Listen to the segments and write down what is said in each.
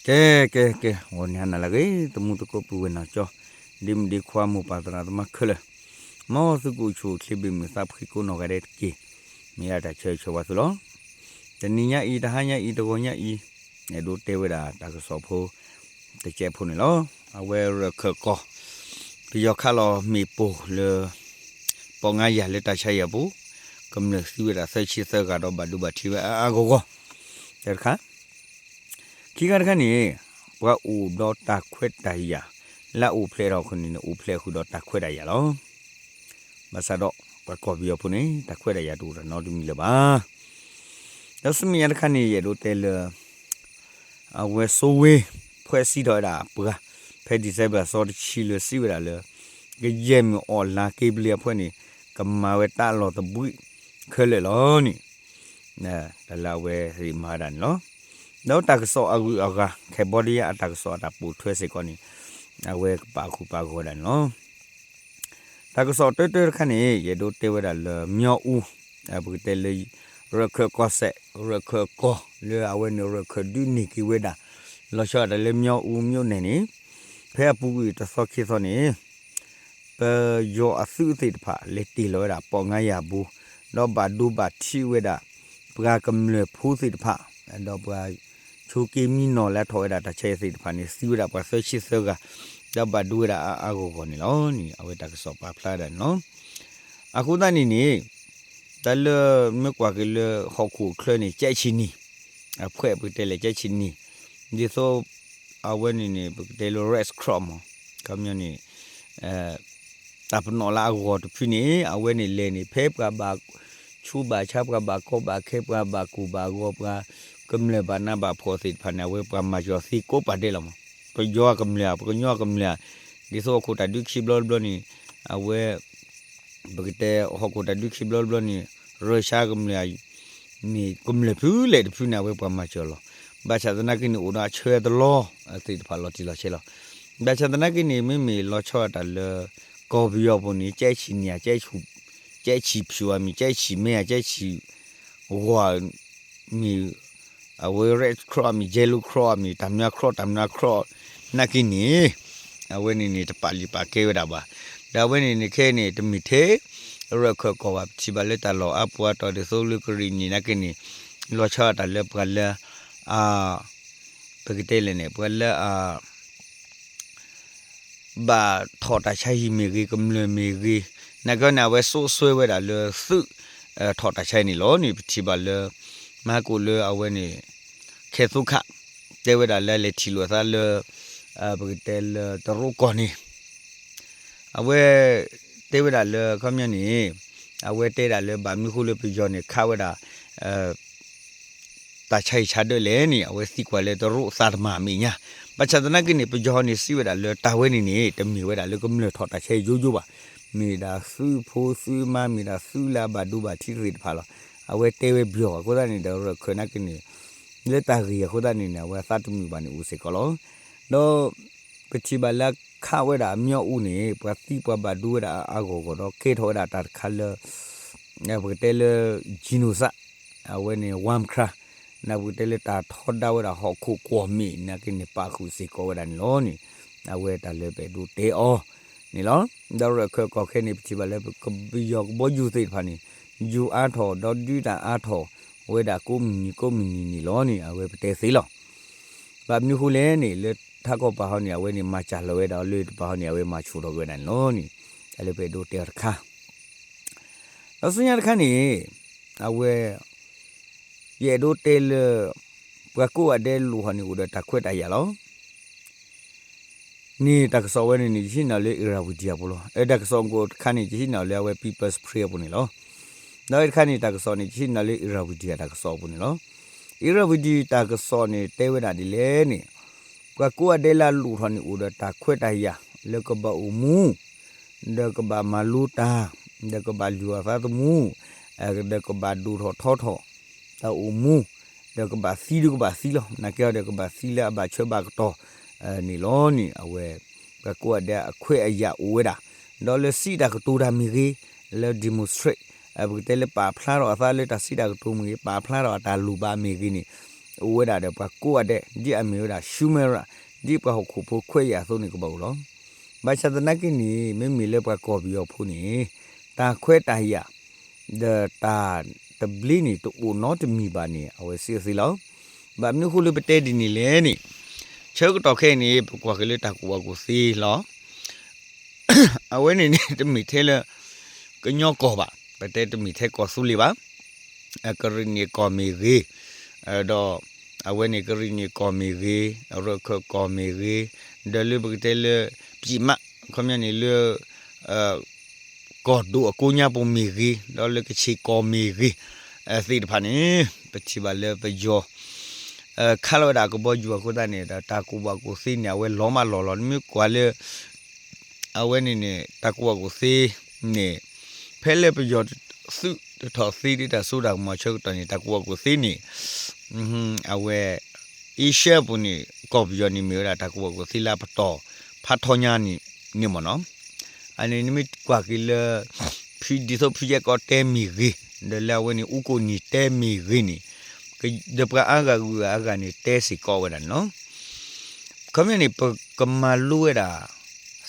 ကဲ ကဲ ကဲ ဂီၤန့ၣ်ဟါနၤလၢအဂ့ၤ သမူသကိးပုၢ်ဝဲၢ်နီၢ်ကၠီ ဒ့မုၣ်ဒ့ခွါမိၢ်ပၢ်သရၣ်သမါခဲလၢာ်, မ်သုကအိၣ်ဆူၣ်အိၣ်ချ့ဘၣ်မုာ်သးဖှံကိးနီၢ်ဂၤဒဲးတက့ၢ်. မ့ၢ်ဒၣ်တၢ်ဆၢဂ့ၤဆၢဝါသုလီၤ. တနံၤညါအံၤ တဟါညါအံၤ တဂီၤညါအံၤ အဲၣ်ဒိးတဲဝဲဒၣ်တၢ်ကစီၣ်ဖိ တကဲးဖိန့ၣ်လီၤ. အဝဲရၢၢ်ခၢၣ်ကီၢ် ပယီၤခးလီၤမ့ၣ်ပိၢ်လၢ ပီၣ်ငါယၤလၢတၢ်ဆါအံၤအပူၤ ကမျၢၢ်သံဝဲဒၣ်သၢဆံသၢဂၤဒီးဘၣ်ဒိဘၣ်ထံးဝဲအါအါဂီၢ်ဂီၢ် တၢတခါ ခံခါတခါန့ၣ် ပှၤအိၣ်ဒီးတၢ်ခွဲးတၢ်ယာ် လၢအအိၣ်ဖျဲၣ်ထီၣ်အဃိန့ၣ်န့ၣ် အိၣ်ဖျဲၣ်ဃုာ်ဒီးတၢ်ခွဲးတၢ်ယာ်လီၤ. ဘၣ်ဆၣ်ဒီး ပှၤကီၢ်ပယီၤဖိန့ၣ် တၢ်ခွဲးတၢ်ယာ်တအိၣ်တၢ်နီတမံၤလၢၤဘၣ်. ဒီးဆူမဲာ်ညါတခါန့ၣ် ယအဲၣ်ဒိးတဲလၢ အဝဲစိဝ့ ဖွဲ့စည်းထီၣ်ဝဲဒၣ်ပှၤ ဖဲ December အသီတဆံလၢစံးဝဲဒၣ်လၢ ကယဲၢ်မုၢ်အီၣ်လါက့ဘျ့အဖှဲၣ်န့ၣ် ကမၤဝဲတၢ်လီၢ်သဘှံးခဲလၢာ်လီၤန့ၣ် တၢ်လၢအဝဲသ့ၣ်မၤဝဲဒၣ်န့ၣ်လီၤ. ဒီးတၢ်ကစီၣ်အဂုၤအဂၤ Cambodia အတၢ်ကစီၣ်အတၢ်ပိာ်ထွဲစ့ၢ်ကီးန့ၣ် အဝဲကပာ်ဃုာ်ပာ်ဂီၢ်ဝဲဒၣ်န့ၣ်လီၤ. တၢ်ကစီၣ်တၢတၢတခါန့ၣ် ယအဲၣ်ဒိးတဲဝဲဒၣ်လၢ မၠီအူ ပကတဲလၢ ရၢၢ်ခၢၣ်ကီၢ်စဲၣ် ရၢၢ်ခၢၣ်ကီၢ်လၢအဝဲန့ၣ် ရၢၢ်ခၢၣ်ဒုးန့ၢ်က့ၤဝဲဒၣ် လီၤဆီဒၣ်တၢ်လၢ မၠီအူ မြို့နယ် န့ၣ် ဖဲအပူၤကွံာ်တသီခံသီန့ၣ် ပယီၤအသုးသ့ၣ်တဖၣ် လဲၤတ့ၢ်လီၤဝဲဒၣ် ပီၣ်ငါယၤဘိ ဒီးဘၣ်ဒိဘၣ်ထံးဝဲဒၣ် ပှၤကမျၢၢ်ဖိသ့ၣ်တဖၣ် ဒီးပှၤဆိးက့မံနီၤလၢအထီၣ်ဝဲဒၣ်တၢ်ဆါအံၤသ့ၣ်တဖၣ်န့ၣ် သံဝဲဒၣ်ပှၤသၢဆံသၢဂၤ ဒီးဘၣ်ဒိဝဲဒၣ်အါအါဂီၢ်ဂီၢ်န့ၣ်လီၤန့ၣ် အဝဲတၢ်ကစီၣ်ပာ်ဖျါဝဲဒၣ်န့ၣ်လီၤ. အဃိသတးန့ၣ်န့ၣ် တၢ်လၢမ့ၢ်ကွၢ်က့ၤလၢဟီၣ်ခိၣ်ချၢန့ၣ် ကဲးဆံနံၣ် အဖှဲၣ်ပကတဲလဲၣ် ကဲးဆံနံၣ် ဒ်သိး အဝဲန့ၣ်န့ၣ် ပကတဲလၢ Red Cross မး ခီပညီန့ၣ် တၢ်ပနီၣ်လၢအဂီၢ်တဖုန့ၣ် အဝဲန့ၣ်လဲၤန့ၣ် ဖဲပှၤဘၣ်ဆူးဘၣ်ဆါ ပှၤဘၣ်ကီဘၣ်ခဲ ပှၤဘၣ်ကိၢ်ဘၣ်ဂီၤ ပှၤကမျၢၢ်ဘၣ်နးဘၣ်ဖှီၣ်သ့ၣ်တဖၣ်န့ၣ် အဝဲပှၤမၤစၢၤသ့ကိးပၤဒဲးလီၤမး. ပယီၤကမျၢၢ် ပှၤကညီကမျၢၢ် ဒ်သိးဟီၣ်ခိၣ်တၢ်ဒုးခံဘျီတဘျီန့ၣ် အဝဲ ပကတဲဟီၣ်ခိၣ်တၢ်ဒုးခံဘျီတဘျီန့ၣ် ရၢၡါကမျၢၢ် န့ၣ် ကမျၢၢ်ဖုလဲၣ်တဖုန့ၣ် အဝဲပှၤမၤစၢၤလီၤ. ဘၣ်ဆၣ်သနာ်က့န့ၣ် အိၣ်ဒီးအဆၢတလီသ့ၣ်တဖၣ်လီၤတံၢ်လီၤဆဲးလီၤ. ဘၣ်ဆၣ်သနာ်က့န့ၣ် မ့မ့ၢ်လီၤဆီဒၣ်တၢ်လၢ ကီၢ်ပယီၤပူၤန့ၣ် ကဲးဆံနံၣ်ဧါ ကဲးဆံဖၠူၤဧါမ့ၢ် ကဲးဆံမဲၢ်ဧါ ကဲးဆံဂီၤ မ့ၢ် အဝဲ Red Cross မ့ၢ် Yellow Cross မ့ၢ် တၢ်မျါ cross တၢ်မျါ cross နာ်က့န့ၣ် အဝဲန့ၣ်န့ၣ် တပာ်လုၢ်ပာ်ကဲဝဲဒၣ်ဘၣ်. ဒီးအဝဲန့ၣ်န့ၣ် ခဲအံၤန့ၣ် တမ့ၢ်ထဲ ရၢၢ်ခၢၣ်ကီၢ်ဘၣ် ပထံၣ်ဘၣ်လၢတၢ်လီၢ်အါပူၤအါတီၤ ဒ်သိးလၢကရံၣ်နံၣ်နာ်က့န့ၣ် လီၤဆီဒၣ်တၢ်လၢပှၤလၢ အ ပကတဲလဲၣ်န့ၣ် ပှၤလၢအ ဘၣ်ထီၣ်တၢ်ဆါဟံၣ်မ့ၢ်ဂ့ၤ ကမျၢၢ်မ့ၢ်ဂ့ၤ နာ်က့န့ၣ် အဝဲစိာ်ဆှၢဝဲဒၣ်လၢသုး ထီၣ်တၢ်ဆါဟံၣ်န့ၣ်လီၤန့ၣ် ပထံၣ်ဘၣ်လၢ မဟါကိၣ်လၢအဝဲန့ၣ် ခဲသိခး တဲဝဲဒၣ်လၢအလဲၤထံၣ်လိာ်အသးလၢ ပကတဲလၢတရူးကီၢ်န့ၣ် အဝဲ တဲဝဲဒၣ်လၢ ခီပညီန့ၣ် အဝဲတဲဒၣ်လၢဘၣ်မနုၤဃိလၢပယီၤန့ၣ် ခးဝဲဒၣ် တၢ်ဆါဟံၣ်ဆါဒၢးလဲၣ်န့ၣ် အဝဲသံကွၢ်လၢတရူးသးတမၤအမဲာ်ညါ, ဘၣ်ဆၣ်သနာ်က့န့ၣ် ပယီၤန့ၣ်စံးဝဲဒၣ်လၢတၢ်ဝဲန့ၣ်န့ၣ် တမ့ၢ်ဝဲဒၣ်လၢကမျၢၢ်ထီၣ်တၢ်ဆါဟံၣ်ယိယိဘၣ်, မ့ၢ်ဒၣ်သုးဖိသုးမါ မ့ၢ်ဒၣ်သုးလၢအဘၣ်ဒိဘၣ်ထံးသ့ၣ်တဖၣ်လီၤ. အဝဲတဲဝဲပယီၤအဃိသတးန့ၣ်ဒီး ရၢၢ်ခၢၣ်နာ်က့န့ၣ် လၢတၢ်ဂ့ၢ်အဃိသတးန့ၣ်န့ၣ် အဝဲအသးတမုာ်ဘၣ်န့ၣ်အိၣ်စ့ၢ်ကီးလီၤ. ဒီး ပထံၣ်ဘၣ်လၢခးဝဲဒၣ်အမၠီအူန့ၣ် ပှၤသံပှၤဘၣ်ဒိဝဲဒၣ်အါအါဂီၢ်ဂီၢ်ဒီး ကဲထီၣ်ဝဲဒၣ်တၢ်တခါလၢ ပကတဲလၢ genocide အဝဲန့ၣ် ဝါမခရါ န့ၣ်ပကတဲလၢတၢ်ထီဒါဝဲဒၣ်ဟီၣ်ခိၣ်ကွီၢ်မ့ၢ်နာ်က့န့ၣ် ပာ်ဃုာ်စ့ၢ်ကီးဝဲဒၣ်န့ၣ်လီၤန့ၣ် အဝဲတၢ်လၢပအဲၣ်ဒိးတဲအီၤန့ၣ်လီၤ. ဒီးရၢၢ်ခၢၣ်ကီၢ်ခဲအံၤန့ၣ် ပထံၣ်ဘၣ်လၢပယီၤကဘီယူၤသ့ၣ်တဖၣ်န့ၣ် ယူၤအါထီၣ်ဒီးဒုးတၢ်အါထီၣ်ဝဲဒၣ်ကိးမုၢ်နံၤကိးမုၢ်နံၤန့ၣ်လီၤန့ၣ် အဝဲပတဲသ့လီၤ. ဘၣ်မနုၤဃိလဲၣ်န့ၣ် လၢထးကီၢ်ပာ်ဟီန့ၣ် အဝဲန့ၣ်မၤစၢ်လီၤဝဲဒၣ် လၢတပာ်ဟီန့ၣ် အဝဲမၤဆူၣ်ထီၣ်က့ၤဝဲဒၣ်န့ၣ်လီၤန့ၣ် တၢ်လၢပအဲၣ်ဒိးတဲအီၤတခါ ဒီးဆူညါတခါန့ၣ် အဝဲ ယအဲၣ်ဒိးတဲလၢ ပှၤကိးဂၤဒဲးလိၣ်ဟီန့ၣ် အိၣ်ဒီးတၢ်ခွဲးတၢ်ယာ်လီၤ. န့ၣ်တၢ်ကစီၣ်ဝဲန့ၣ်န့ၣ် ယဟံးန့ၢ်လၢ Irrawaddy အပူၤလီၤ. အတၢ်ကစီၣ်ကိးတခါန့ၣ် ယဟံးန့ၢ်လၢအဝဲ People's Spring အပူၤန့ၣ်လီၤ. ဒီးတခါန့ၣ် တၢ်ကစီၣ်န့ၣ် ယဟံးန့ၢ်လၢ Irrawaddy တၢ်ကစီၣ်အပူၤန့ၣ်လီၤ. Irrawaddy တၢ်ကစီၣ်န့ၣ် တဲဝဲဒၣ်ဒ်လဲၣ်န့ၣ် ပှၤကိးဂၤဒဲးလၢအလိၣ်ထီၣ်န့ၣ် အိၣ်ဒီးတၢ်ခွဲးတၢ်ယာ် လၢကဘၣ်အိၣ်မူ ဒီးကဘၣ်မၤလိတၢ် ဒီးကဘၣ်လုၢ်အီၣ်သးသမူ ဒီးကဘၣ်ဒိၣ်ထီၣ်ထီထီၣ် တၢ်အိၣ်မူ ဒီးကဘၣ်သံဒီးကဘၣ်သံလီၤ. နာ်က့အီၤဒီးကဘၣ်သံလၢအဘၣ်ဆၢဘၣ်ကတီၢ်န့ၣ်လီၤန့ၣ် အဝဲ ပှၤကိးဂၤဒဲးအခွဲးအယာ်အိၣ်ဝဲဒၣ် ဒီးလၢစံးတၢ်ကတိၤတၢ်မ့ၢ်ဂ့ၤ လၢ demonstrate ပကတဲလၢပာ်ဖျါထီၣ်အသးလၢတၢ်စံးတၢ်ကတိၤမ့ၢ်ဂ့ၤ ပာ်ဖျါထီၣ်အတၢ်လိၣ်ဘၣ်မ့ၢ်ဂ့ၤန့ၣ် အိၣ်ဝဲဒၣ်ဒီးပှၤကိးဂၤဒဲး ဒ်အမ့ၢ်ဝဲဒၣ် Sumera ဒ်ပှၤဟီၣ်ခိၣ်ဖိခွဲးယာ်အသိးန့ၣ်ကဘၣ်အိၣ်လီၤ. ဘၣ်ဆၣ်သနာ်က့န့ၣ် မ့မ့ၢ်လၢပှၤကီၢ်ပယီၤဖိန့ၣ် တၢ်ခွဲးတၢ်ယာ် ဒီးတၢ်တဘျ့န့ၣ် တအိၣ်နီတမံၤဘၣ်န့ၣ် အဝဲစံးအသ့လီၤ. ဘၣ်မနုၤအဃိလၢပတဲဒ်န့ၣ်လဲၣ်န့ၣ် ဆၢကတီၢ်ခဲအံၤန့ၣ် ပကွၢ်က့ၤလၢတၢ်ကူၣ်ဘၣ်ကူၣ်သ့လီၤ. အဝဲန့ၣ်န့ၣ် တမ့ၢ်ထဲလၢ ကညီကီၢ်ဘၣ်, ပတဲတမ့ၢ်ထဲကီၢ်သူလ့ၤဘၣ်, ကရံၣ်နံၣ်ကီၢ်မ့ၢ်ဂ့ၤ, ဒီးအဝဲန့ၣ်ကရံၣ်နံၣ်ကီၢ်မ့ၢ်ဂ့ၤ, ရခၢၣ်ကီၢ်မ့ၢ်ဂ့ၤ, ဒီးလၢပကတဲလၢ ပြည်မ ခီပညီန့ၣ်လၢ ကီၢ်ဒိၣ်အကိးညါပူၤမ့ၢ်ဂ့ၤ, ဒီးလၢကခ့ၣ်ကီၢ်မ့ၢ်ဂ့ၤ သ့ၣ်တဖၣ်န့ၣ် ပထံၣ်ဘၣ်လၢပယီၤ ခးလီၤဝဲဒၣ်ကဘီယူၤအဃိသတးန့ၣ်ဒီး တၢ်ကူၣ်ဘၣ်ကူၣ်သ့န့ၣ် အဝဲလီၤမးလီၤလီၤ. နမ့ၢ်ကွၢ်လၢ အဝဲန့ၣ်န့ၣ် တၢ်ကူၣ်ဘၣ်ကူၣ်သ့န့ၣ် ဖဲလၢပယီၤသုးတထီၣ်သ့ဒ်တၢ်စိတၢ်ကမီၤဆၢကတီၢ်န့ၣ် တၢ်ကူၣ်ဘၣ်ကူၣ်သ့န့ၣ် အဝဲ အ့ရှၢၣ်ပူၤန့ၣ် ကီၢ်ပယီၤန့ၣ်မ့ၢ်ဝဲဒၣ်တၢ်ကူၣ်ဘၣ်ကူၣ်သ့လၢအပတီၢ်ဖးထီညါန့ၣ်မ့ၢ်နီၤ. အန့ၣ်နမ့ၢ်ကွၢ်က့ၤလၢ ဖုဒ်သိးဖုယဲၢ်ကီၢ်တဲမ့ၢ်ဂ့ၤ, ဒီးလၢအဝဲန့ၣ် အူကိၣ်နံၤတဲမ့ၢ်ဂ့ၤန့ၣ်, ဒီးပှၤအါဂၤဂုၤဂၤအါဂၤန့ၣ် တဲစ့ၢ်ကီးဝဲဒၣ်န့ၣ်လီၤ. ခီပညီန့ၣ် ပကမၤလိဝဲဒၣ်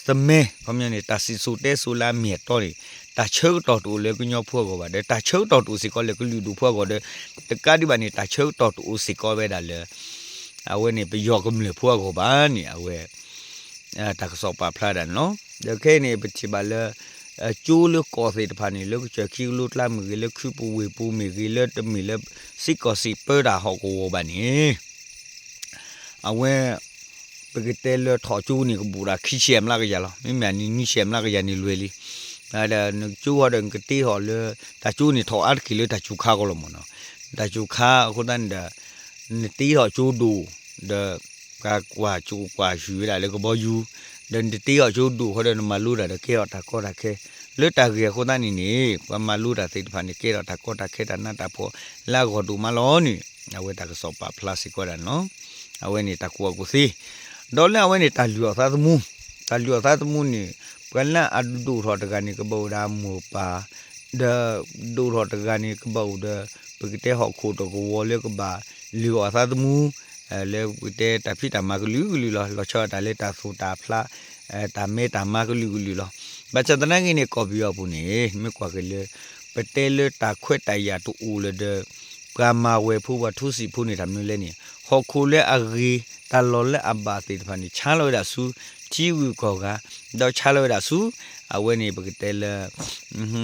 သမဲ, ခီပညီန့ၣ် တၢ်စံၣ်စိၤတဲစိၤလၢအမ့ၢ်အတီန့ၣ် တၢ်ဆၢကတီၢ်တအိၣ်လၢကညီဖိအဂီၢ်ဘၣ်, ဒီးတၢ်ဆၢကတီၢ်တအိၣ်စ့ၢ်ကီးလၢကလုာ်ဒူၣ်ဖိအဂီၢ်ဒီး တကးဒံးဘၣ်န့ၣ် တၢ်ဆၢကတီၢ်တအိၣ်စ့ၢ်ကီးဝဲဒၣ်လၢ အဝဲန့ၣ် ပယီၤကမျၢၢ်ဖိအဂီၢ်ဘၣ်န့ၣ် အဝဲ တၢ်ကစီၣ်ပာ်ဖျါဒၣ်န့ၣ်လီၤ. ဒီးခဲအံၤန့ၣ် ပထံၣ်ဘၣ်လၢ ကၠိလၢကီၢ်သ့ၣ်တဖၣ်န့ၣ် လၢကစၢၢ်ခံကလိကျါမ့ၢ်ဂ့ၤ, လၢခုပူၤဝ့ၢ်ပူၤမ့ၢ်ဂ့ၤ, လၢတမ့ၢ်လၢစ့ၢ်ကီးစံးပၢတၢ်ဟီၣ်ကဝီၤဘၣ်န့ၣ် အဝဲ ပကတဲလၢထီၣ်ကၠိန့ၣ် ကဘူးဒၣ်ခံဆံမျးကယၤလီၤ. မ့မ့ၢ်န့ၣ် နွံဆံမျးကယၤန့ၣ်လွဲၢ်လံ. ဒီးနကၠိဟီဒီး နကတ့ထီၣ်လၢ တၢ်ကၠိန့ၣ်ထီၣ်အါတက့ၢ်လၢတၢ်စူၤခါကီးလီၤမ့ၢ်နီၤ. တၢ်စူၤခါအဃိသတးန့ၣ်ဒီး နတ့ထီၣ်ကၠိဒိၣ် ဒီး ပှၤကွၢ်ကၠိကွၢ်ဆူၣ်ဝဲဒၣ်လၢကဘီယူၤ, ဒီးနတ့ထီၣ်ကၠိဒိၣ်ဃီဒီး နမၤလိတၢ်ဒီးကဲထီၣ်တၢ်ကီတၢ်ခဲ လၢတၢ်ဂ့ၢ်အဃိသတးန့ၣ်န့ၣ် ပှၤမၤလိတၢ်သ့ၣ်တဖၣ်န့ၣ် ကဲထီၣ်တၢ်ကီတၢ်ခဲတၢ်နးတၢ်ဖှီၣ်လၢအဂီၢ်ဒိၣ်မးလီၤန့ၣ် အဝဲတၢ်ကစီၣ်ပာ်ဖျါစ့ၢ်ကီးဒၣ်န့ၣ်လီၤ. အဝဲန့ၣ်တၢ်ကူၣ်ဘၣ်ကူၣ်သ့ ဒီးလၢအဝဲန့ၣ်တၢ်လုၢ်အီၣ်သးသမူ, တၢ်လုၢ်အီၣ်သးသမူန့ၣ် ပှၤလၢအဒိၣ်ထီၣ်တဂၤန့ၣ် ကဘၣ်အိၣ်ဒီးအမိၢ်ပၢ်, ဒီးဒိၣ်ထီၣ်တဂၤန့ၣ် ကဘၣ်အိၣ်ဒီး ပကတဲဟီၣ်ခိၣ်တကဝီၤလၢကဘၣ်လုၢ်အီၣ်သးသမူ လၢပကတဲတၢ်ဖံးတၢ်မၤကလုာ်ကလုာ်လီၤ. လီၤဆီဒၣ်တၢ်လၢတၢ်သူၣ်တၢ်ဖျး တၢ်မဲတၢ်မါကလုာ်ကလုာ်လီၤ. ဘၣ်ဆၣ်သနာ်က့န့ၣ် ကီၢ်ပယီၤအပူၤန့ၣ် မ့ၢ်ကွၢ်က့ၤလၢ ပတဲလၢတၢ်ခွဲးတၢ်ယာ်တအိၣ်လၢၤဒီး ပှၤမၤဝဲၤဖိပှၤထူစံာ်ဖိန့ၣ် တၢ်မနုၤလဲၣ်န့ၣ် ဟီၣ်ခိၣ်လၢအဂ့ၤ တၢ်လီၢ်လၢအဘၣ်သ့ၣ်တဖၣ်န့ၣ် ဆါလီၤဝဲဒၣ်ဆူ ထံဂုၤကီၢ်ဂၤ, ဒီးဆါလီၤဝဲဒၣ်ဆူ အဝဲန့ၣ်ပကတဲလၢ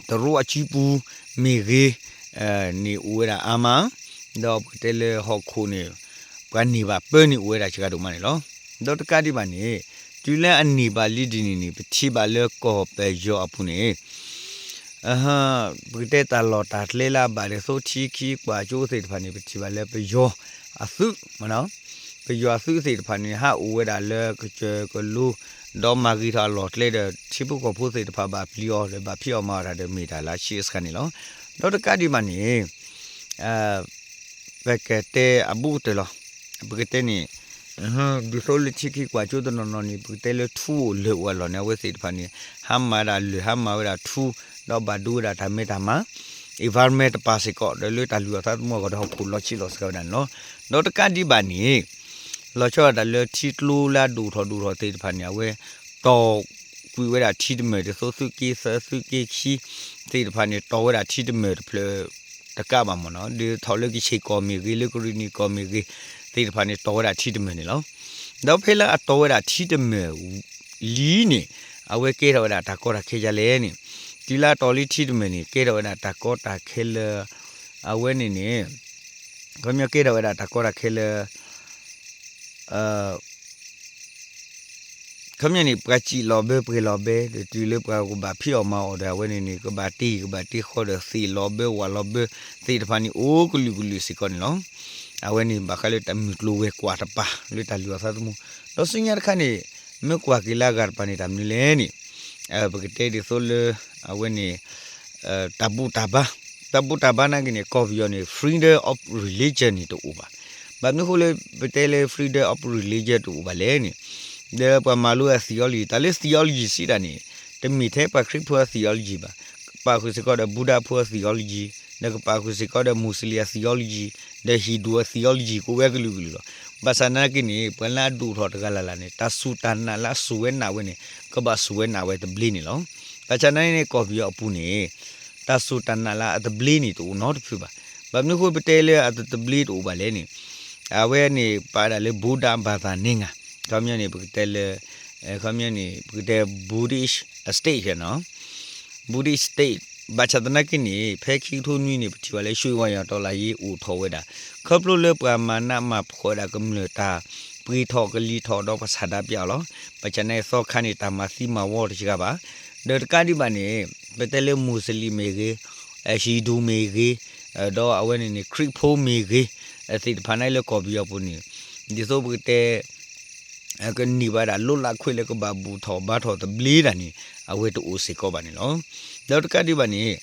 တရူးအစုပူၤမ့ၢ်ဂ့ၤ န့ၣ်အိၣ်ဝဲဒၣ်အါမး, ဒီးပကတဲလၢဟီၣ်ခိၣ်န့ၣ် ပှၤန့ၢ်ဘၣ်ပၢန့ၣ်အိၣ်ဝဲဒၣ်စှၤဒိၣ်မးန့ၣ်လီၤ. ဒီးတကးဒံးဘၣ်န့ၣ် တုၤလၢအန့ၢ်ဘၣ်လံဒ်န့ၣ်န့ၣ် ပထံၣ်ဘၣ်လၢကီၢ်ပယီၤအပူၤန့ၣ် ပကတဲတၢ်လီၢ်တၢ်ကျဲလၢအဘၣ်ဒ်သိးထံခံကွၢ်ကၠိသ့ၣ်တဖၣ်န့ၣ် ပထံၣ်ဘၣ်လၢပယီၤအသုး ပယီၤအသုးသ့ၣ်တဖၣ်န့ၣ် ဟးအိၣ်ဝဲဒၣ်လၢကစၢၢ်ကလိ ဒီးမၤဂ့ၤထီၣ်အလီၢ်ကျဲဒီး ထံဖိကီၢ်ဖိသ့ၣ်တဖၣ်ဘၣ်ပျံၤအီၤဒီး ဘၣ်ဖံးအီၣ်မၤအီၣ်တၢ်ဒီးမ့ၢ်တၢ်လၢအဆံးအစှၤန့ၣ်လီၤ. ဒီးတကးဒံးဘၣ်န့ၣ် ပကတဲအဘူးကတၢၢ်လီၤ. ပကတဲန့ၣ် ဒ်သိးလၢထံခံကွၢ်ကၠိတနီၤနီၤန့ၣ် ပကတဲလၢထူအိၣ်လၢၢ်အိၣ်အလီၢ်န့ၣ် အဝဲသ့ၣ်တဖၣ်န့ၣ် ဟးမၤဒၣ်လၢၢ် ဟးမၤဝဲဒၣ်ထူ ဒီးဘၣ်ဒိဝဲဒၣ်တၢ်မဲတၢ်မါ environment တပၤစ့ၢ်ကီး ဒီးလၢတၢ်လုၢ်အီၣ်သးသမူအဂီၢ်ဒီးဟီၣ်ခိၣ်လီၤဆံးလီၤစှၤဝဲဒၣ်န့ၣ်လီၤ. ဒီးတကးဒံးဘၣ်န့ၣ် လီၤဆီဒၣ်တၢ်လၢထံကျိလၢအဒိၣ်ထီၣ်ဒိၣ်ထီၣ်သ့ၣ်တဖၣ်န့ၣ် အဝဲတီၢ်ကွံာ်ဝဲဒၣ်ထံတမၢၢ် ဒ်သိးသုးက့သၢ သုးက့ခံ သ့ၣ်တဖၣ်န့ၣ် တီၢ်ဝဲဒၣ်ထံတမၢၢ်တဖျၢၣ်တကးဘၣ်မ့ၢ်နီၤ ဒ်ထီၣ်လၢကဆ့ၣ်ကီၢ်မ့ၢ်ဂ့ၤ လၢကရံၣ်နံၣ်ကီၢ်မ့ၢ်ဂ့ၤ သ့ၣ်တဖၣ်န့ၣ် တီၢ်ဝဲဒၣ်ထံတမၢၢ်န့ၣ်လီၤ. ဒီးဖဲလၢအတီၢ်ဝဲဒၣ်ထံတမၢၢ်လံန့ၣ် အဝဲကဲထီၣ်ဝဲဒၣ်တၢ်ကီတၢ်ခဲဒ်လဲၣ်န့ၣ် တုၤလၢအတီၢ်လံထံတမၢၢ်န့ၣ် ကဲထီၣ်ဝဲဒၣ်တၢ်ကီတၢ်ခဲလၢ အဝဲန့ၣ်န့ၣ် ခီပညီကဲထီၣ်ဝဲဒၣ်တၢ်ကီတၢ်ခဲလၢ ခီပညီန့ၣ် ပှၤစံၣ်လီၤဘၢပှဲၤလီၤဘဲ ဒီးတုၤလၢပှၤကဘၣ်ဖံးအီၣ်မၤအီၣ်ဒီး အဝဲန့ၣ်န့ၣ် ကဘၣ်တ့ၢ်ကဘၣ်တ့ၢ်ဃီဒီး သ့ၣ်လီၤဘၢဝၣ်လီၤဘၢ သ့ၣ်တဖၣ်န့ၣ် အိၣ်ကလုာ်ကလုာ်စ့ၢ်ကီးန့ၣ်လီၤ. အဝဲန့ၣ် ဘၣ်ဃးလၢတၢ်မုၢ်ကျိၤဝဲၤကွာ်တပၤ လၢတၢ်လုၢ်အီၣ်သးသမူ ဒီးဆူညါတခါန့ၣ် မ့ၢ်ကွၢ်က့ၤလၢအဂၤတပၤန့ၣ် တၢ်မနုၤလဲၣ်န့ၣ် ပကတဲဒ်သိးလၢ အဝဲန့ၣ် တၢ်ဘူၣ်တၢ်ဘါ တၢ်ဘူၣ်တၢ်ဘါနာ်က့န့ၣ် ကီၢ်ပယီၤန့ၣ် freedom of religion န့ၣ်တအိၣ်ဘၣ်. ဘၣ်မနုၤအဃိလၢ ပတဲလၢ freedom of religion တအိၣ်ဘၣ်လဲၣ်န့ၣ် ဒီးပှၤမၤလိအ theology တၢ်လၢ theology စံးတၢ်န့ၣ် တမ့ၢ်ထဲပှၤခရံာ်ဖိအ theology ဘၣ်. ပာ်ဃုာ်စ့ၢ်ကီးဒီး ဘူဒၤဖိအ theology ဒီးကပာ်ဃုာ်စ့ၢ်ကီးဒီး Muslim အ theology ဒီး Hindu အ theology ကအိၣ်ဝဲကလုာ်ကလုာ်လီၤ. ဘၣ်ဆၣ်သနာ်က့န့ၣ် ပှၤလၢအဒိၣ်ထီၣ်တဂၤလၢ်လၢ်န့ၣ် တၢ်စူၢ်တၢ်နာ်လၢအစူၢ်ဝဲနာ်ဝဲန့ၣ် ကဘၣ်စူၢ်ဝဲနာ်ဝဲတဘျ့န့ၣ်လီၤ. ဘၣ်ဆၣ်သနာ်က့န့ၣ် ကီၢ်ပယီၤအပူၤန့ၣ် တၢ်စူၢ်တၢ်နာ်လၢအတဘျ့န့ၣ် တအိၣ်နီတဖုဘၣ်. ဘၣ်မနုၤအဃိပတဲလၢအတဘျ့တအိၣ်ဘၣ်လဲၣ်န့ၣ် အဝဲန့ၣ်ပာ်ဝဲဒၣ်လၢ Buddha ဘာသာနိုင်ငံ, ခီပညီန့ၣ် ပကတဲလၢ ခီပညီန့ၣ် ပကတဲ Buddhist state နီၤ, Buddhist state ဘၣ်ဆၣ်သနာ်က့န့ၣ် ဖဲခံကထိနွံန့ၣ် ပထံၣ်ဘၣ်လၢ ရွှေဝါရောင်တော်လှန်ရေး အိၣ်ထီၣ်ဝဲဒၣ် ခီဖျိလၢပှၤမၤနးမၤဖှီၣ်ဝဲဒၣ်ကမျၢၢ်တၢ်ပှ့ၤထီၣ်ကလံၤထီၣ်ဒီးပှၤဆန္ဒပြအီၤလီၤ. ဘၣ်ဆၣ်သနာ်က့သီခါန့ၣ် တၢ်မၤသံမၤဝီတစှၤဘၣ်. ဒီးတကးဒံးဘၣ်န့ၣ် ပတဲလၢ Muslim မ့ၢ်ဂ့ၤ, Hindu မ့ၢ်ဂ့ၤ, ဒီးအဝဲန့ၣ်န့ၣ် ခရံာ်ဖိမ့ၢ်ဂ့ၤ, သ့ၣ်တဖၣ်န့ၣ်လၢကီၢ်ပယီၤပူၤန့ၣ် ဒ်သိးပကတဲ ကန့ၢ်ဘၣ်ဒၣ် လွတ်လပ်ခွင့် လၢကဘၣ်ဘူၣ်ထီၣ်ဘါထီၣ်သဘျ့တၢ်န့ၣ် အဝဲတအိၣ်စ့ၢ်ကီးဘၣ်န့ၣ်လီၤ. ဒီးတကးဒံးဘၣ်န့ၣ်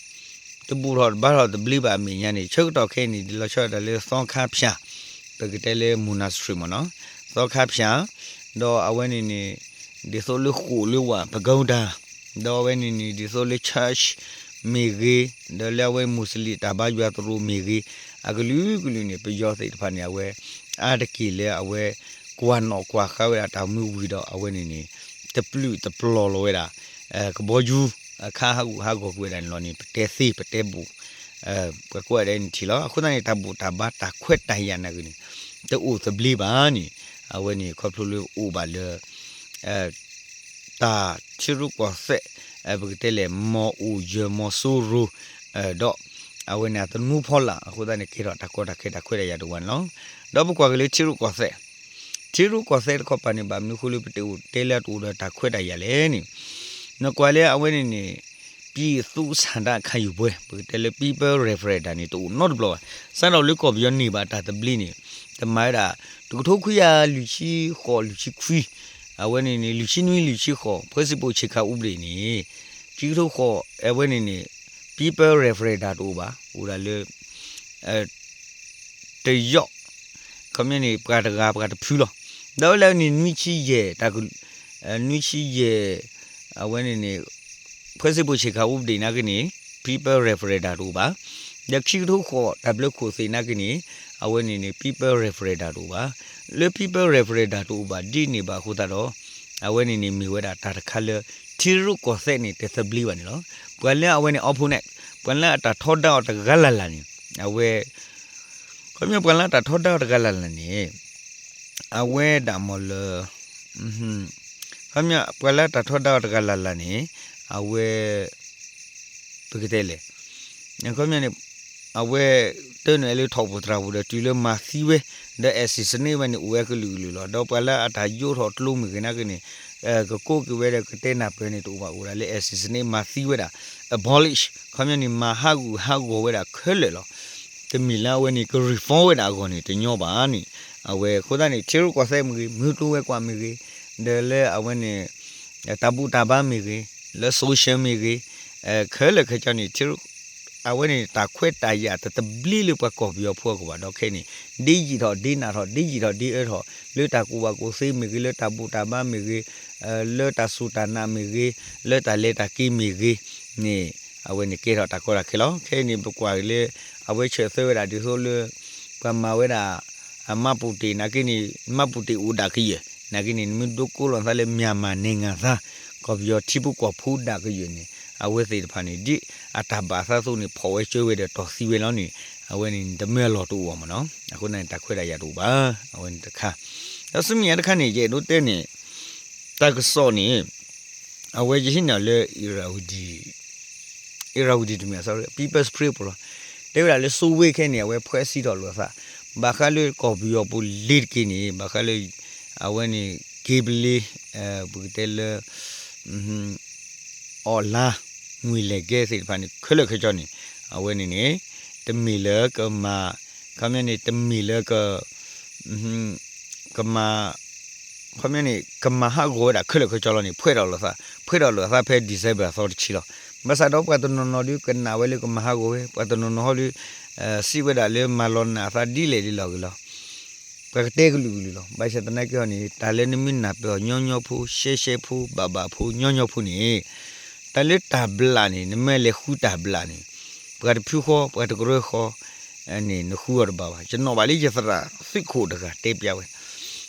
တဘူၣ်ထီၣ်ဘါထီၣ်သဘျ့ဘၣ်အမဲာ်ညါန့ၣ် ဆၢကတီၢ်ခဲအံၤန့ၣ် ဒ်လီၤဆီဒၣ်တၢ်လၢသီခါဖၠၣ်, ပကတဲလၢ monastery မ့ၢ်နီၤ, သီခါဖၠၣ်, ဒီးအဝဲန့ၣ်န့ၣ် ဒ်သိးလၢဃိာ်လၢဝၤ ပကဒၤ, ဒီးအဝဲန့ၣ်န့ၣ် ဒ်သိးလၢ church မ့ၢ်ဂ့ၤ, ဒီးလၢအဝဲ Muslim တၢ်ဘါယွၤသရိာ်မ့ၢ်ဂ့ၤ, အကလုာ်ကလုာ်န့ၣ် ပယီၤသ့ၣ်တဖၣ်န့ၣ် အဝဲ အါတက့ၢ်လၢအဝဲ ကွၢ်နီၣ်ကွၢ်ဃါဝဲဒၣ်တၢ်မူဝံၤဒီး အဝဲန့ၣ်န့ၣ် တပျုာ်တပျီၤလီၤဝဲဒၣ် ကဘီယူၤ အခါဟးဂူာ်ဟးဂီၤကွံာ်ဝဲဒၣ်န့ၣ်လီၤန့ၣ် ပတဲသ့ပတဲဘူး ပှၤကိးဂၤဒဲးန့ၣ်ထံၣ်လီၤ. အဃိသတးန့ၣ် တၢ်ဘူၣ်တၢ်ဘါတၢ်ခွဲးတၢ်ယာ်နာ်က့န့ၣ် တအိၣ်သဘျ့ဘၣ်န့ၣ် အဝဲန့ၣ်ခီဖျိလၢအိၣ်ဘၣ်လၢ တၢ်ထံရူၢ်ကီၢ်သဲး ပကတဲလဲၣ် မီၢ်အိၣ်ယၢၤမီၢ်စိရိၤ ဒီး အဝဲန့ၣ်အသနူဖီလာ် အဃိသတးန့ၣ် ကဲထီၣ်တၢ်ကီတၢ်ခဲတၢ်ခွဲးတၢ်ယာ်တအိၣ်ဘၣ်န့ၣ်လီၤ. ဒီးပကွၢ်က့ၤလၢထံရူၢ်ကီၢ်သဲး, ထံရူၢ်ကီၢ်သဲးတခီပၤန့ၣ် ဘၣ်မနုၤအဃိလၢပတအိၣ်တဲလၢအတအိၣ်ဒီးတၢ်ခွဲးတၢ်ယာ်လဲၣ်န့ၣ် နကွၢ်လၢအဝဲန့ၣ်န့ၣ် ပြည်သူ့ဆန္ဒခံယူပွဲ ပကတဲလၢ People Referendum န့ၣ် တအိၣ်နီတဘျီဘၣ်. စးထီၣ်လၢကီၢ်ပယီၤန့ၢ်ဘၣ်တၢ်သဘျ့န့ၣ် တမၤဝဲဒၣ် တကထိခွံကယၤလွံၢ်ဆံဃိးလွံၢ်ဆံခွံ အဝဲန့ၣ်န့ၣ် လွံၢ်ဆံနွံလွံၢ်ဆံဃိး ဖွဲ့စည်းပုံအခြေခံဥပဒေ န့ၣ် ခံကထိဃိး အဝဲန့ၣ်န့ၣ် People Referendum တအိၣ်ဘၣ်, အိၣ်ဒၣ်လၢ တယီၣ် ခီပညီန့ၣ် ပှၤတဂၤပှၤတဖုလီၤ. ဒီးလၢန့ၣ် နွံဆံယဲၢ် တၢ်က နွံဆံယဲၢ် အဝဲန့ၣ်န့ၣ် ဖွဲ့စည်းပုံအခြေခံဥပဒေ နာ်က့န့ၣ် People Referendum တအိၣ်ဘၣ်. ဒီးခံကထိဃိး တၢ်ဘျၢခိၣ်သ့ၣ်နာ်က့န့ၣ် အဝဲန့ၣ်န့ၣ် People Referendum တအိၣ်ဘၣ်. လၢ People Referendum တအိၣ်ဘၣ်ဒ်န့ၣ်ဘၣ်အဃိသတးဒီး အဝဲန့ၣ်န့ၣ်မ့ၢ်ဝဲဒၣ်တၢ်တခါလၢ ထံရူၢ်ကီၢ်သဲးန့ၣ် တသဘျ့ဘၣ်န့ၣ်လီၤ. ပှၤလၢအဝဲန့ၣ် opponent ပှၤလၢအတၢ်ထီဒါအီၤတဂၤလၢ်လၢ်န့ၣ် အဝဲ ခီပညီပှၤလၢအတၢ်ထီဒါအီၤတဂၤလၢ်လၢ်န့ၣ် အဝဲဒၣ်မ့ၢ်လၢ ခီပညီပှၤလၢအတၢ်ထီဒါအီၤတဂၤလၢ်လၢ်န့ၣ် အဝဲ ပကတဲလဲၣ် ခီပညီန့ၣ် အဝဲတၢ်နုာ်လၢထီၣ်ပူၤသရၣ်ပူၤဒီးတုၤလၢမၤသံဝဲ ဒီး assassinate ဝဲန့ၣ် အိၣ်ဝဲကလုာ်ကလုာ်လီၤ. ဒီးပှၤလၢအတၢ်ယိးထီၣ်ကျိမ့ၢ်ဂ့ၤနာ်က့န့ၣ် ကကိးက့ၤဝဲဒီးကတဲနၢ်ပၢၢ်န့ၣ်တအိၣ်ဘၣ်, အိၣ်ဒၣ်လၢ assassinate မၤသံဝဲဒၣ် abolish ခီပညီန့ၣ် မၤဟးဂူာ်ဟးဂီၤဝဲဒၣ်ခဲလၢာ်လီၤ. တမ့ၢ်လၢအဝဲန့ၣ် က reform ဝဲဒၣ်အဂီၢ်န့ၣ် တညီဘၣ်န့ၣ် အဝဲအဃိသတးန့ၣ် ထံရူၢ်ကီၢ်သဲးမ့ၢ်ဂ့ၤ, မုၢ်ကျိၤဝဲၤကွာ်မ့ၢ်ဂ့ၤ, ဒီးလၢအဝဲန့ၣ် တၢ်ဘူၣ်တၢ်ဘါမ့ၢ်ဂ့ၤ, လၢ social မ့ၢ်ဂ့ၤ, ခဲလၢာ်ခဲဆ့န့ၣ် ထံရူၢ် အဝဲန့ၣ် တၢ်ခွဲးတၢ်ယာ်တသဘျ့လၢပှၤကီၢ်ပယီၤဖိအဂီၢ်ဘၣ်. ဒီးခဲအံၤန့ၣ် ဒ်ယံာ်ထီၣ်ဒ်နးထီၣ် ဒ်ယံာ်ထီၣ်ဒ်အၢထီၣ် လၢတၢ်ကူၣ်ဘၣ်ကူၣ်သ့မ့ၢ်ဂ့ၤ, လၢတၢ်ဘူၣ်တၢ်ဘါမ့ၢ်ဂ့ၤ, လၢတၢ်စူၢ်တၢ်နာ်မ့ၢ်ဂ့ၤ, လၢတၢ်လဲၤတၢ်က့ၤမ့ၢ်ဂ့ၤန့ၣ် အဝဲန့ၣ်ကဲထီၣ်တၢ်ကီတၢ်ခဲလီၤ. ခဲအံၤန့ၣ် ပကွၢ်လၢ အဝဲဆၢၣ်သၢဝဲဒၣ်ဒ်သိးလၢ ပှၤမၤဝဲဒၣ် မၢ်ပူၣ်တ့ၢ်နာ်က့န့ၣ် မၢ်ပူၣ်တ့ၢ်အိၣ်ဒၣ်ကယၢၢ် နာ်က့န့ၣ် နမ့ၢ်ဒိကိးလီၤနသးလၢ မြန်မာနိုင်ငံသား ကီၢ်ပယီၤထံဖိကီၢ်ဖိဒၣ်ကယၢၢ်န့ၣ် အဝဲသ့ၣ်တဖၣ်န့ၣ် ဒ်အတၢ်ဘၣ်အသးအသိးန့ၣ် ဖီၣ်ဝဲကၢဝဲဒီးတီၢ်သံဝဲလီၤန့ၣ် အဝဲန့ၣ် တမၢအလီၢ်တအိၣ်ဘၣ်မ့ၢ်နီၤ. အဃိန့ၣ် တၢ်ခွဲးတၢ်ယာ်တအိၣ်ဘၣ်. အဝဲန့ၣ်တခါ ဒီးဆူမဲာ်ညါတခါန့ၣ် ယအဲၣ်ဒိးတဲန့ၣ် တၢ်ကစီၣ်န့ၣ် အဝဲယဟံးန့ၢ်လၢ Irrawaddy Irrawaddy တမ့ၢ် sorry, People's Spring ပူၤလီၤ. တဲဝဲဒၣ်လၢ စိုးဝင်း ခဲအံၤန့ၣ် အဝဲဖဲးစံထီၣ်လိာ်အသး ဘၣ်ဃးလၢကီၢ်ပယီၤပူၤလ့ၤတက့ၢ်န့ၣ် ဘၣ်ဃးလၢ အဝဲန့ၣ် က့ၤဘျ့ ပကတဲလၢ အီၣ်လါ ငွေလဲၤကဲသ့ၣ်တဖၣ်န့ၣ် ခဲလၢာ်ခဲဆ့န့ၣ် အဝဲန့ၣ်န့ၣ် တမ့ၢ်လၢကမၤ ခီပညီန့ၣ် တမ့ၢ်လၢက ကမၤ ခီပညီန့ၣ် ကမၤဟးဂီၤဝဲဒၣ်ခဲလၢာ်ခဲဆ့လီၤန့ၣ် ဖဲးထီၣ်လိာ်သး ဖဲးထီၣ်လိာ်သးဖဲ December အသီတဆံလီၤ. ဘၣ်ဆၣ်ဒီးပှၤတနီၤနီၤဒုးကနၣ်ဝဲလၢကမၤဟးဂီၤဝဲ ပှၤတနီၤနီၤဟီဒုး စံးဝဲဒၣ်လၢမၤလီၤနးအသးဒ်လဲၣ်ဒ်လဲၣ်ဂ့ၤလီၤ. ပှၤကတဲကလုာ်ကလုာ်လီၤ. ဘၣ်ဆၣ်သနာ်က့ဟီန့ၣ် တၢ်လၢနမ့ၢ်နၢ်ပၢၢ်အီၤညီညီဖိ ရှဲရှဲဖိ ဘၣ်ဘၣ်ဖိညီညီဖိန့ၣ် တၢ်လၢတၢ်ဘျးန့ၣ် နမ့ၢ်လဲၤဃုတၢ်ဘျးန့ၣ် ပှၤတဖုဃီ ပှၤတကရၢဃီ န့ၣ် နဃုအီၤတဘၣ်ဘၣ်. ယနီၣ်ဘၣ်လၢယသရၣ်သုးခိၣ်တဂၤတဲပျးဝဲ,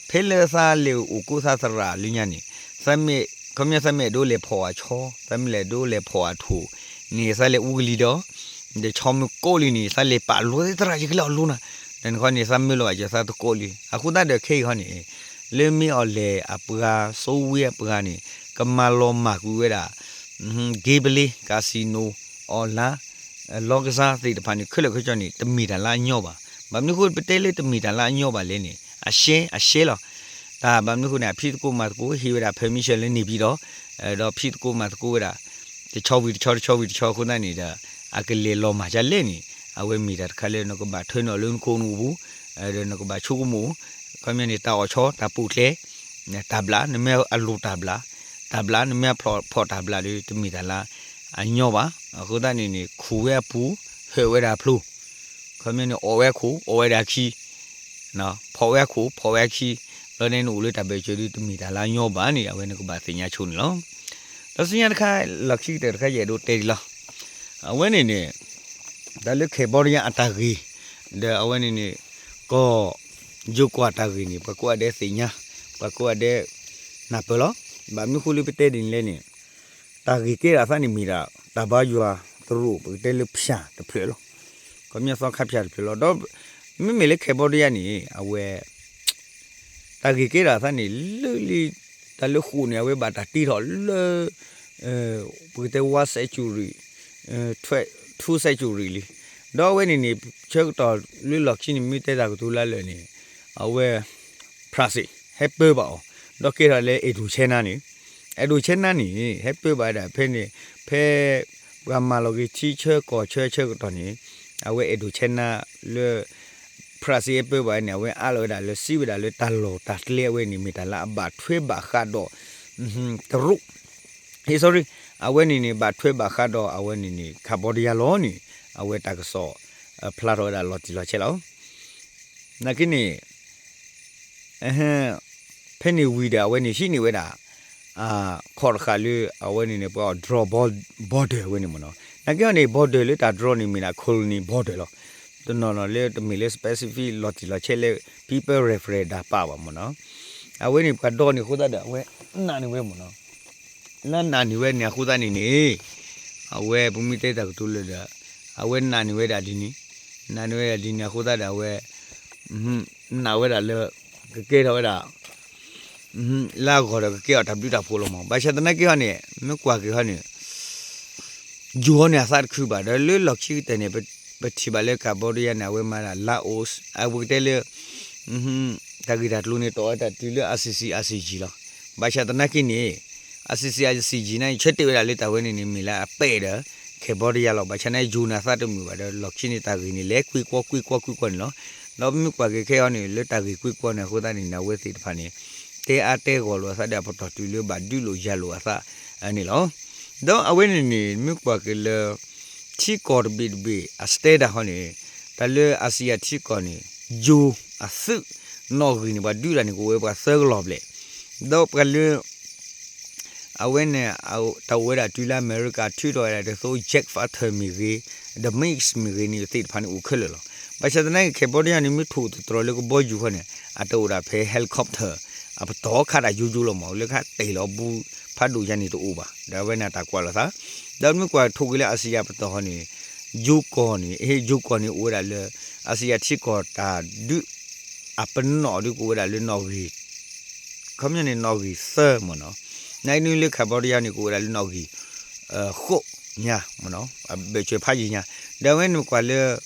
ဖဲလၢသးလဲၤအိၣ်ကိးသးသရၣ်လၢညါန့ၣ်, သးမ့ၢ် ခီပညီသးမ့ၢ်အဲၣ်ဒိးလဲၤဖီၣ်အဆီ, သးမ့ၢ်လဲၤဒိးလဲၤဖီၣ်အထိၣ်န့ၣ် သးလဲၤအူကလံၤဒီး ဒီးဆီမ့ၢ်ကိးလံန့ၣ် သးလဲၤပာ်လိသးသရၣ်ယကလဲၤအီၣ်လိနၤ, ဒီးနခီန့ၣ် သးမၢလီၤဘၣ်ကၢၤသးတကိးလံ. အဃိသတးဒီးခဲအံၤခီန့ၣ် လၢမ့ၢ်အီၤလဲၤအပှၤ စိဝ့အပှၤန့ၣ် ကမၤလီၤမၢ်ကွံာ်ဝဲဒၣ် gambling, casino, online,လောင်းကစား သ့ၣ်တဖၣ်န့ၣ် ခဲလၢာ်ခဲဆ့န့ၣ် တမ့ၢ်တၢ်လၢအညီဘၣ်. ဘၣ်မနုၤအဃိ ပတဲလၢတမ့ၢ်တၢ်လၢအညီဘၣ်လဲၣ်န့ၣ် အရှဲ အရှဲလီၤ. တၢ်ဘၣ်မနုၤအဃိန့ၣ် အဖံးသကိးမၤသကိး ဟ့ၣ်ဝဲဒၣ် permission လၢန့ၢ်ဘံၣ်ဒီး ဒီးဖံးသကိးမၤသကိးဝဲဒၣ် တဆီဝံၤတဆီ တဆီဝံၤတဆီအဃိသတးန့ၣ်ဒီး အကလဲၤလီၤမၢ်ဒ်လဲၣ်န့ၣ် အဝဲမ့ၢ်တၢ်တခါလၢနကဘၣ်ထၢနုာ်လၢနခိၣ်နူာ်ပူၤ ဒီးနကဘၣ်ဆိကမိၣ် ခီပညီန့ၣ် တၢ်အီၣ်ဆီ တၢ်ပိာ်ကျဲ တၢ်ဘျၣ် နမ့ၢ်အလိၣ်တၢ်ဘျၣ် တၢ်ဘျၣ် နမ့ၢ်အဖီၣ်တၢ်ဘျၣ်ဒီး တမ့ၢ်တၢ်လၢအညီဘၣ်. အဃိသတးန့ၣ်န့ၣ် ခိၣ်ဝဲအပူၤ ဟၢၣ်ဝဲဒၣ်အဖျိ ခီပညီန့ၣ် အီၣ်ဝဲအခိၣ် အီၣ်ဝဲဒၣ်အခံ ဖီၣ်ဝဲအခိၣ် ဖီၣ်ဝဲအခံ လီၤန့ၣ်နအိၣ်လၢတၢ်ဘၢၣ်စၢၤဒီး တမ့ၢ်တၢ်လၢအညီဘၣ်န့ၣ် အဝဲနကဘၣ်သ့ၣ်ညါဆိန့ၣ်လီၤ. ဒီးဆူညါတခါ လီၢ်ခံကတၢၢ်တခါ ယအဲၣ်ဒိးတဲဒ်လီၤ. အဝဲန့ၣ်န့ၣ် တၢ်လၢ Cambodia အတၢ်ဂ့ၢ် ဒီးအဝဲန့ၣ်န့ၣ် ကီၢ် ယိၤကီၢ်အတၢ်ဂ့ၢ်န့ၣ် ပှၤကိးဂၤဒဲးသ့ၣ်ညါ ပှၤကိးဂၤဒဲး နၢ်ပၢၢ်လီၤ. ဘၣ်မနုၤဃိလၢပတဲဒ်န့ၣ်လဲၣ်န့ၣ် တၢ်ဂ့ၢ်ကဲထီၣ်အသးန့ၣ်မ့ၢ်ဒၣ် တၢ်ဘါယွၤသရိာ် ပကတဲလၢဖၠၣ်တဖျၢၣ်လီၤ. ခီပညီသီခါဖၠၣ်တဖျၢၣ်လီၤ. ဒီးမ့မ့ၢ်လၢ Cambodia န့ၣ် အဝဲ တၢ်ဂ့ၢ်ကဲထီၣ်အသးန့ၣ် လၢလံ တၢ်လၢဃိာ်န့ၣ် အဝဲဘၣ်တၢ်တ့ထီၣ်လၢ ပကတဲ one century, two century လံ. ဒီးအဝဲန့ၣ်န့ၣ် ဆၢကတီၢ်လၢလီၢ်ခံန့ၣ် မ့ၢ်တဲတၢ်ကတိၤလၢလၢာ်န့ၣ် အဝဲ ဖြၣ်စ့ၣ် ဟဲပၢဘၣ်အီၤ ဒီးကဲထီၣ်လၢ Indochina န့ၣ် Indochina န့ၣ် ဟဲပၢဘၣ်ဝဲဒၣ်ဖဲန့ၣ် ဖဲ ပှၤမၤလီၤက့ၤထံဆၢကီၢ်ဆၢဆၢကတီၢ်န့ၣ် အဝဲ Indochina လၢ ဖြၣ်စ့ၣ်ဟဲပၢဘၣ်ဝဲန့ၣ် အဝဲအးလီၤဝဲဒၣ်လၢစံးဝဲဒၣ်လၢတၢ်လီၢ်တၢ်ကျဲအဝဲန့ၣ် မ့ၢ်တၢ်လၢအဘၣ်ထွဲဘၣ်ဃးဒီး တရူး ဟ့ sorry အဝဲန့ၣ်န့ၣ် ဘၣ်ထွဲဘၣ်ဃးဒီးအဝဲန့ၣ်န့ၣ် Cambodia လီၤန့ၣ် အဝဲတၢ်ကစီၣ် ဖျါထီၣ်ဝဲဒၣ်လီၤတံၢ်လီၤဆဲးလီၤ. နာ်က့န့ၣ် ဖဲန့ၣ်ဝံၤဒီး အဝဲန့ၣ်ဟံးန့ၢ်ဝဲဒၣ် ခီၣ်တဃာ်လၢ အဝဲန့ၣ်န့ၣ် ပှၤ draw border ဝဲန့ၣ်မ့ၢ်နီၤ. နာ်က့အီၤန့ၣ် border လၢတၢ် draw န့ၣ်မ့ၢ်ဒၣ် colony border လီၤ. တနီၤနီၤလၢတမ့ၢ်လၢ specific လီၤတံၢ်လီၤဆဲးလၢ people referendum ပာ်ဘၣ်မ့ၢ်နီၤ. အဝဲန့ၣ်ပှၤဒီန့ၣ်အဃိသတးဒီး အဝဲနာ်န့ၢ်ဝဲမ့ၢ်နီၤ. လၢနာ်န့ၢ်ဝဲန့ၣ်အဃိသတးန့ၣ်န့ၣ် အဝဲပမ့ၢ်တဲတၢ်ကတိၤလၢဒီး အဝဲနာ်န့ၢ်ဝဲဒၣ်ဒ်န့ၣ် နာ်န့ၢ်ဝဲဒၣ်ဒ်န့ၣ်အဃိသတးဒီး အဝဲ နာ်ဝဲဒၣ်လၢ ကကဲထီၣ်ဝဲဒၣ် လၢအဂီၢ်ဒီးကကဲထီၣ်တၢ်ဘျုးတၢ်ဖှိၣ်လီၤမး. ဘၣ်ဆၣ်သနာ်က့ဟီန့ၣ် မ့ၢ်ကွၢ်က့ၤဟီန့ၣ် ယိၤဟီန့ၣ်အသးတခုဘၣ် ဒီးလၢလီၢ်ခံကတၢၢ်န့ၣ် ပထံၣ်ဘၣ်လၢ Cambodia န့ၣ် အဝဲမၤဒၣ် Laos အဝဲကတဲလၢ တၢ်ဂ့ၢ်တၢ်ကျိၤန့ၣ် တီၢ်ဝဲတၢ်တုၤလၢ ICC ICJ လီၤ. ဘၣ်ဆၣ်သနာ်က့န့ၣ် ICC ICJ န့ၣ် ဆၢတဲာ်ဝဲဒၣ်လၢတၢ်ဝဲန့ၣ်န့ၣ် မ့ၢ်လၢအပဲာ်ဒီး Cambodia လီၤ. ဘၣ်ဆၣ်န့ၣ် ယိၤန့ၣ်အသးတမုာ်ဘၣ်ဒီး လီၢ်ခံန့ၣ်တၢ်ဂ့ၢ်န့ၣ် လဲၤကွ့ၢ်ကွီၢ်ကွ့ၢ်ကွီၢ်ကွ့ၢ်ကွီၢ်န့ၣ်လီၤ. ဒီးမ့ၢ်ကွၢ်က့ၤခဲအံၤန့ၣ် လၢတၢ်ဂ့ၢ်ကွ့ၢ်ကွီၢ်န့ၣ်အဃိသတးန့ၣ် အဝဲသ့ၣ်တဖၣ်န့ၣ် တဲအါတဲဂီၢ်လိာ်အသးဒီးအပတီၢ်တုၤလၢဘၣ်ဒုးလိာ်ယၤလိာ်အသးန့ၣ်လီၤ. ဒီးအဝဲန့ၣ်န့ၣ် မ့ၢ်ကွၢ်က့ၤလၢ ထံကီၢ်တဘ့ၣ်တဘ့ၣ်အ status ဟီန့ၣ် တၢ်လၢ ASEAN ထံကီၢ်န့ၣ် ယိၤအသုးနီၣ်ဂံၢ်န့ၣ် ပှၤဒုးတၢ်န့ၣ် ကအိၣ်ဝဲပှၤသၢကလီၤဘျဲၣ် ဒီးပှၤလၢ အဝဲန့ၣ် တၢ်အိၣ်ဝဲဒၣ်တုၤလၢအမဲရကၤထုးထီၣ်ဝဲဒၣ်ဒ်သိး jet fighter မ့ၢ်ဂ့ၤ, ဒီး MiG မ့ၢ်ဂ့ၤန့ၣ်သ့ၣ်တဖၣ်န့ၣ်အိၣ်ခဲလၢာ်လီၤ. ဘၣ်ဆၣ်သနာ်က့ Cambodia န့ၣ် မ့ၢ်ထိၣ်သတြီၤလၢကဘီယူၤဃီန့ၣ် အတအိၣ်ဒၣ်ဖဲ helicopter အပတီၢ်ခးတၢ်ယိယိလီၤမး လၢခါတ့ၢ်လီၤအဘူးဖးဒိၣ်ယါန့ၣ်တအိၣ်ဘၣ်. ဒီးအဝဲန့ၣ်တၢ်ကွၢ်လိာ်သး ဒီးမ့ၢ်ကွၢ်ထိၣ်က့ၤလၢ ASEAN ပတီၢ်ဃီန့ၣ် ယိၤကီၢ်န့ၣ် ယိၤကီၢ်န့ၣ်အိၣ်ဝဲဒၣ်လၢ ASEAN ထံကီၢ်တၢ်ဒုး အပနီၣ်ဒုးကအိၣ်ဝဲဒၣ်လၢနီၣ်ဂံၢ် ခီပညီန့ၣ် နီၣ်ဂံၢ်သၢမ့ၢ်နီၤ. နာ်က့န့ၣ်လၢ Cambodia န့ၣ် ကအိၣ်ဝဲဒၣ်လၢနီၣ်ဂံၢ် ဃိးညါမ့ၢ်နီၤ အဘၢၣ်စၢၤဖးယံာ်ညါ. ဒီးအဝဲန့ၣ်ကွၢ်လၢ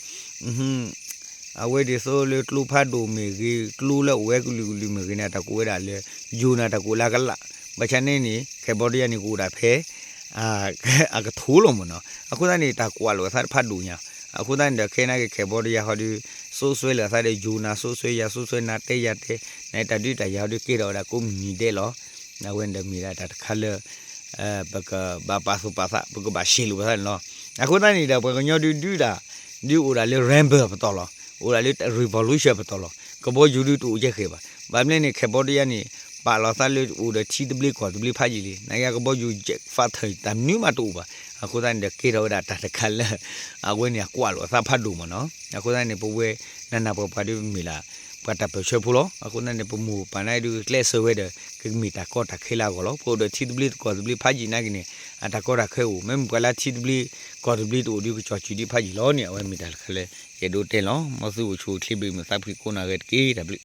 အဝဲဒ်သိးလၢကျိဖးဒိၣ်မ့ၢ်ဂ့ၤ ကျိလၢအိၣ်ဝဲကလုာ်ကလုာ်မ့ၢ်ဂ့ၤန့ၣ် တၢ်ကအိၣ်ဝဲဒၣ်လၢ ယိၤန့ၣ် တၢ်ကအိၣ်လၢအကလး. ဘၣ်ဆၣ်န့ၣ်န့ၣ် Cambodia န့ၣ် ကအိၣ်ဒၣ်ဖဲ အကထိလီၤမ့ၢ်နီၤ. အဃိသတးန့ၣ် တၢ်ကွၢ်လိာ်အသးတဖးဒိၣ်ညါ. အဃိသတးန့ၣ်ဒီး ခဲနာ်က့ Cambodia ဟီဒုး စိစွဲလၢအသးဒီး ယိၤန့ၣ် စိစွဲယၤ စိစွဲနၤ တဲယၤတဲ နတၢ်ဒုးတၢ်ယၤဟီဒုး ကဲထီၣ်ဝဲဒၣ်ကိးမုၢ်နံၤဒဲးလီၤ. အဝဲန့ၣ်ဒီးမ့ၢ်ဒၣ်တၢ်တခါလၢ ပကဘၣ်ပာ်သူၣ်ပာ်သး ပကဘၣ်ရှဲလိာ်ပသးန့ၣ်လီၤ. အဃိသတးန့ၣ်ဒီး ပှၤကညီဒုးဒုးဒၣ် ဒုးအိၣ်ဒၣ်လၢ rebel ပတီၢ်လီၤ. အိၣ်ဒၣ်လၢ revolution ပတီၢ်လီၤ. ကဘီယူၤဒုးတအိၣ်ကဲဃဲၤဘၣ်. ဘၣ်မနုၤန့ၣ် Cambodia န့ၣ် ပာ်လီၤသးလၢအိၣ်ဒီးထံသဘျ့ကီၢ်သဘျ့ဖးယံာ်လံ, နာ်က့ကဘီယူၤ jet fighter တၢ်မနုၤမးတအိၣ်ဘၣ်. အဃိသတးန့ၣ်ဒီး ကဲထီၣ်ဝဲဒၣ်တၢ်တခါလၢ အဝဲန့ၣ်အကွၢ်လိာ်အသးဖးဒိၣ်မးနီၤ. အဃိသတးန့ၣ် ပဝဲနးနးပှၤပှၤဒီးပမ့ၢ်လၢ ပှၤတၢ်ပၢၢ်ဆၢဖိလီၤ. အဃိသတးန့ၣ် ပမိၢ်ပပၢ်နာ်က့ဒီး ကျဲးစၢးဝဲဒီး ကမ့ၢ်တၢ်ကီတၢ်ခဲလၢအဂီၢ်လီၤ. ပအိၣ်ဒီးထံသဘျ့ကီၢ်သဘျ့ဖးယံာ်နာ်က့န့ၣ် အတၢ်ကီတၢ်ခဲအိၣ်, မ့မ့ၢ်ပှၤလၢထံသဘျ့ကီၢ်သဘျ့တအိၣ်ဒီး ကစီၣ်စုၤဒံးဖးယံာ်လီၤန့ၣ် အဝဲမ့ၢ်တၢ်တခါလၢ ယအဲၣ်ဒိးတဲလီၤ. မ်သုအိၣ်ဆူၣ်အိၣ်ချ့ ဘၣ်မုာ်သးဖှံကိးနီၢ်ဂၤတက့ၢ်. တၢ်ဘျုး